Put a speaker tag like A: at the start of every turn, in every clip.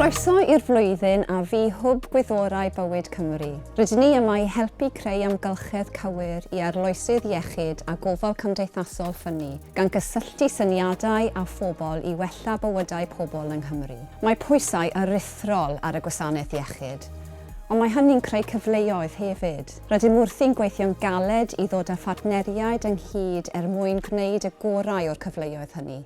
A: Croeso i'r flwyddyn a fu Hwb Gwyddorau Bywyd Cymru. Rydyn ni yma i helpu creu amgylchedd cywir i arloesydd iechyd a gofal cymdeithasol ffynnu, gan gysylltu syniadau a phobl i wella bywydau pobl yng Nghymru. Mae pwysau aruthrol ar y gwasanaeth iechyd, ond mae hynny'n creu cyfleoedd hefyd. Rydym wrthi'n gweithio'n galed i ddod â phartneriaid ynghyd er mwyn gwneud y gorau o'r cyfleoedd hynny.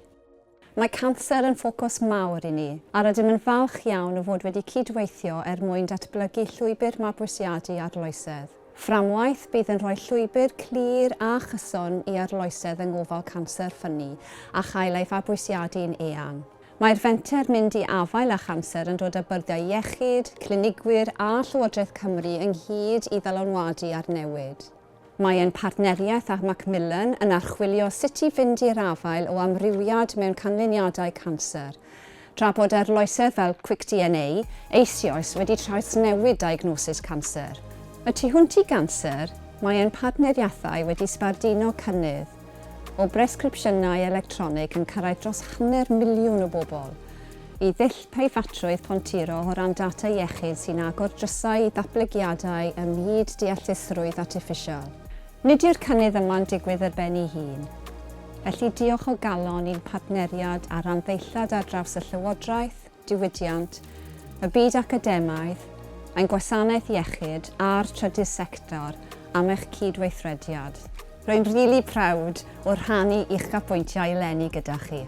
A: Mae canser yn ffocws mawr i ni, a rydym yn falch iawn o fod wedi cydweithio er mwyn datblygu llwybr mabwysiadu arloesedd. Fframwaith bydd yn rhoi llwybr clir a chyson i arloesedd yng ngofal canser ffynnu a chael ei fabwysiadu'n eang. Mae'r fenter Mynd i Afael â Chanser yn dod â byrddau iechyd, clinigwyr a Llywodraeth Cymru ynghyd i ddylanwadu ar newid. Mae ein partneriaeth â Macmillan yn archwilio sut i fynd i'r afael o amrywiad mewn canlyniadau canser, tra bod arloesedd fel QuickDNA eisoes wedi trawsnewid diagnosis canser. Y tu hwnt i ganser, mae ein partneriaethau wedi sbarduno cynnydd o bresgripsiynau electronig yn cyrraedd dros hanner miliwn o bobl, i ddull preifatrwydd Pontiro o ran data iechyd sy'n agor drysau i ddatblygiadau ym myd deallusrwydd artiffisial. Nid yw'r cynnydd yma'n digwydd ar ben ei hun. Felly diolch o galon i'n partneriad a rhanddeillad ar draws y llywodraeth, diwydiant, y byd academaidd, ein gwasanaeth iechyd a'r trydydd sector am eich cydweithrediad. Rwy'n rili proud o rhannu uchafbwyntiau eleni gyda chi.